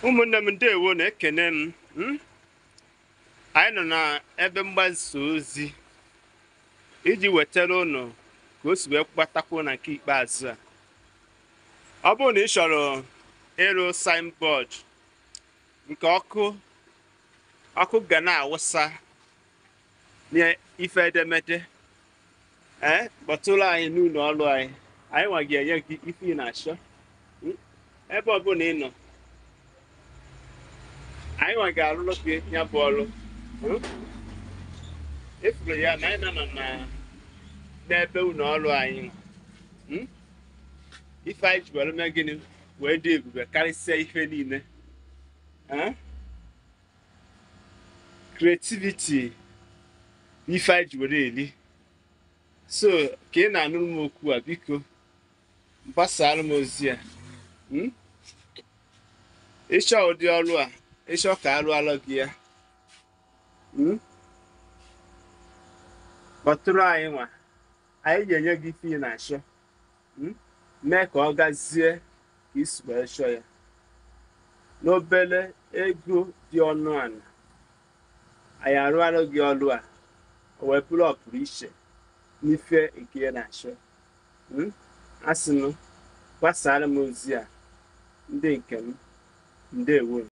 Ụmụnne m, ndewo na ekene m. Anyị nọ na ebe mgbasa ozi iji wetara ụnụ ka o si wee gbatakwuo na nke ikpeazụ a. Ọ bụrụ na ị chọrọ ịrụ signboard nke ọkụ ọkụ ga na-awụsa n'ife edemede, ee, kpọtụrụ anyị n'ụlọ ọrụ anyị. Anyị nwa ga-enye gị ife ị na-achọ. Ebe ọbụla ị nọ, anyị nwa ga-arụrụ gị ya bụ ọrụ. Efuru ya na anyị nọ na n'ebe ụlọ ọrụ anyị. Ife anyị ji were mee gịnị wee dị ebube karịsịa ife niile. Creativity, ife anyị ji were eri. So ka ị na-anụrụ m okwu a, biko gbasara m ozi a. Ịchọ ụdị ọrụ a, ịchọ ka arụalụ gị ya, kpọtụrụ anyị nwa. Anyị ga-enye gị ife ị na-achọ, mee ka ọ gazie ka isi wee chọọ ya n'obere ego dị ọnụ ala. Anyị arụalụ gị ọrụ a, o wee bụrụ ọpụrụ iche n'ife nke ị na-achọ. Asị m, gbasara m ozi a, ndị nke m, ndewo.